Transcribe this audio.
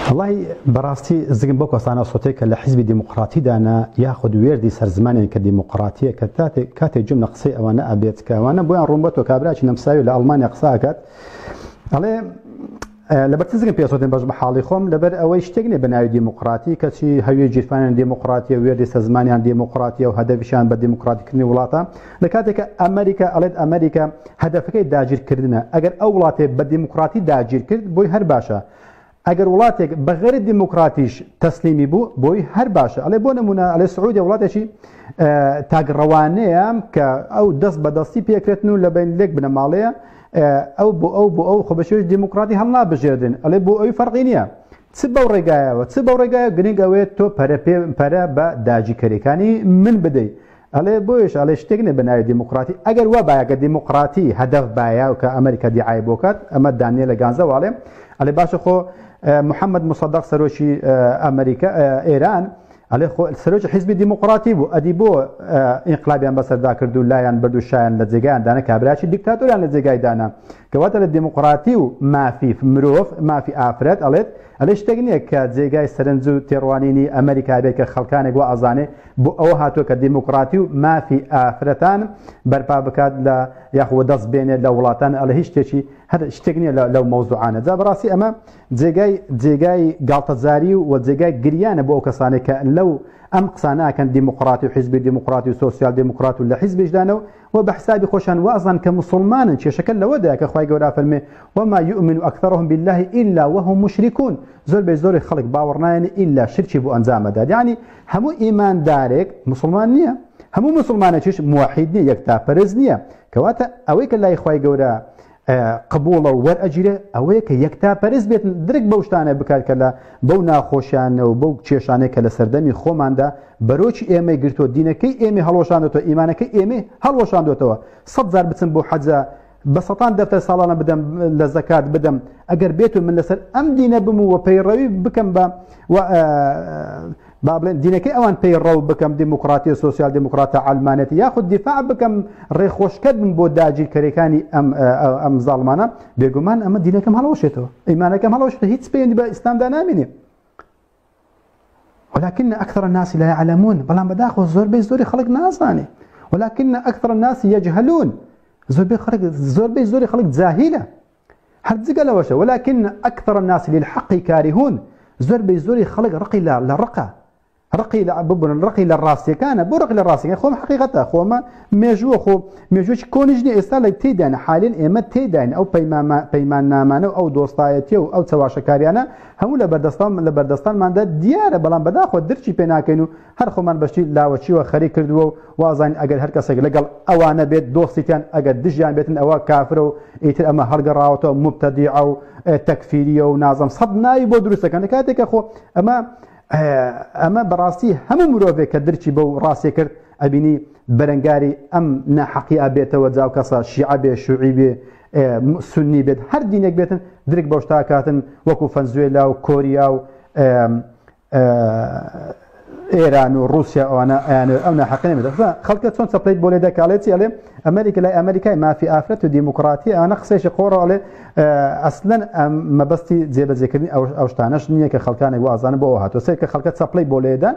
وەڵای بەڕاستی زگم بەو کەسانە سوتێ کە لە حیزبی دیموکراتیدانە یاخود وێردی سەر زمانیان کە دیموکراتیە کە کاتێ گوێم لە قسەی ئەوانە ئەبێت کە ئەوانە بۆیان ڕوون بۆتەوە کابراکی نەمساوی لە ئەڵمانیا قسە ئەکات ئەڵێ لەبەر چ زگم پێ سوتێن بەش بە حاڵی خۆم لەبەر ئەوەی شتێک نییە بە ناوی دیموکراتی کەچی هەویە گیرفانیان دیموکراتیە وێردی سەر زمانیان دیموکراتیە و هەدەفیشیان بە دیموکراتیکردنی وڵاتە لە کاتێک کە ئەمریکا ئەڵێت ئەمریکا هەدەفەکەی داگیرکردنە ئەگەر ئەو وڵاتێ بە دیموکراتی داگیر کرد بۆی هەر باشە ئەگەر وڵاتێک بە غەیری دیموکراتیش تەسلیمی بوو بۆی هەر باشە ئەڵێ بۆ نمونە ئەڵێ سعودیە وڵاتێکی تاکڕەوانەیە کە ئەو دەست بە دەستی پێکرێتن و لە بین لێک بنەماڵەیە ئەو بۆ ئەو بۆ ئەو خۆ بە شێوەی دیموکراتی هەڵنابژێردن ئەڵێ بۆ ئەوی فەرقی نییە چ بەو ڕێگایەوە چ بەو ڕێگایە گرنگ ئەوەیە تۆ پەرە پێ پەرە بە داگیرکەریەکانی من بدەیت ئەڵێ بۆیش ئەڵێ شتێک نیە بە ناوی دیموکراتی ئەگەر وا بایە کە دیموکراتی هەدەف بایە و کە ئەمریکا دیعای بۆ کات ئەمە دانیێلە گانزە واڵێ ئەڵێ باشە خۆ محەممەد مسەدەق سەرۆکی ئەمریکا ئێران ئەڵێ خۆ سەرۆکی حیزبی دیموکراتی بوو ئەدی بۆ ئینقلابیان بەسەردا کرد و لایان برد و شایان لە جێگایان دانا کابراکی دیکتاتۆریان لە جێگای دانا کەواتە لە دیموکراتی و مافی مرۆڤ مافی ئافرەت ئەڵێت ئەلێ شتێک نییە کە جێگای سەرنج و تێڕوانینی ئەمریکا بێت کە خەڵکانێک وا ئەزانێ بۆ ئەوە هاتووە کە دیموکراتی و مافی ئافرەتان بەرپا بکات لە یاخۆ وەدەست بێنێت لە وڵاتان ئەڵێ هیچ شتێکی هەر شتێک نییە لەو مەوزوعانە جا بەڕاستی ئەمە جێگای جێگای گاڵتەجاری و جێگای گریانە بۆ ئەو کەسانێک کە لەو ئەم قسانە ئەکەن دیموکراتی و حیزبی دیموکراتی و سۆسیال دیموکرات و لە حیزبیشدانە و و بە حسابی خۆشیان وازان کە موسڵمانن کێشەکە لەوەدایە کە خوای گەورە ئەفەرمێ وما یؤمن اکثرهم بالله الا وهم مشرکون زۆربەی زۆری خەڵک باوەڕنایەنێ ئیلا شرکی بۆ ئەنجام ئەدات یعنی هەموو ئیماندارێک موسڵمان نییە هەموو موسڵمانێکیش موحید نییە یەکتاپەرست نییە کەواتە ئەوەی کە لای خوای گەورە قبوڵە و وەرئەگیرێ ئەوەیە کە یەکتاپەرست بێت درک بەو شتانە بکات کە لە بەو ناخۆشیانە و بەو کێشانەی کە لە سەردەمی خۆماندا بەرۆکی ئێمەی گرتووە دینەکەی ئێمەی هەڵوەشاندۆتەوە ئیمانەکەی ئێمەی هەڵوەشاندۆتەوە سەد جار بچم بۆ حەجە بە سەتان دەفتەر ساڵانە بدەم لە زەکات بدەم ئەگەر بێت و من لەسەر ئەم دینە بم و پەیڕەوی بکەم بە با بڵێن دینەکەی ئەوان پەیڕەو بکەم دیموکراتی و سۆسیال دیموکراتە عەلمانێتی یاخود دیفاع بکەم ڕێخۆشکەر بم بۆ داگیرکەرەکانی ئەم ئەم زاڵمانە بێگومان ئەمە دینەکەم هەڵوەشێتەوە ئیمانەکەم هەڵوەشێتەوە هیچ پەیوەندی بە ئیسلامدا نامێنێ ولكن أكثر الناس لا يعلمون بەڵام بەداخەوە زۆربەی زۆری خەڵک نازانێ ولكن أكثر الناس يجهلون زۆربەی خەڵک زۆربەی زۆری خەڵک جاهیلە هەر جگە لەوەشە ولكن أكثر الناس للحق كارهون زۆربەی زۆری خەڵک ڕقی لە لە ڕقە ڕقی لە ببورن ڕقی لە ڕاستیەکانە بۆ ڕقی لە ڕاستیەکان خۆم حقیقەتە خۆمە مێژووە خۆ مێژووی کۆنیش نیە ئێستا لە تێدان حالین ئێمە تێداین ئەو پەیماننامانە و ئەو دۆستایەتیە و ئەو چەواشەکاریانە هەموو لە بەردەستان لە بەردەستانماندا دیارە بەڵام بەداخەوە درکی پێ ناکەین و هەر خۆمان بەشتی لاوەکیوە خەریک کردووە و وازانین ئەگەر هەر کەسێک لەگەڵ ئەوانە بێت دۆستیتیان ئەگەر دژیان بێتن ئەوە کافرە و ئیتر ئەمە هەڵگەڕاوەتەوە موبتەدیعە و تەکفیریە و نازم سەد ناوی بۆ دروست دەکەن لە کاتێک کە خۆ ئەمە ئەمە بەڕاستی هەموو مرۆڤێک کە درکی بەو ڕاستیە کرد ئەبینی بەرەنگاری ئەم ناحەقی ئەبێتەوە جاو کەسە شیعە بێ شوعی بێ سنی بێت هەر دینێک بێتن درک بەو شتاکاتن وەکو فەنزوێلا و کۆریا و ئێران و ڕوسیا ئەوانە ئەیانەوێت ئەو ناحەقی نەبێت خەڵکە چۆن چەپڵەی بۆ لێ دەکا ئەڵێ چی ئەڵێ ئەمریکا لای ئەمریکای مافی ئافرەت و دیموکراتی ئەوانە قسەیەکی قۆڕە ئەڵێ ئەسلەن ئەم مەبەستی جێبەجێکردنی ئەو شتانەش نییە کە خەڵکانێک وازانە بۆ ئەوە هاتووە سەیر کە خەڵکە چەپڵەی بۆ لێدان.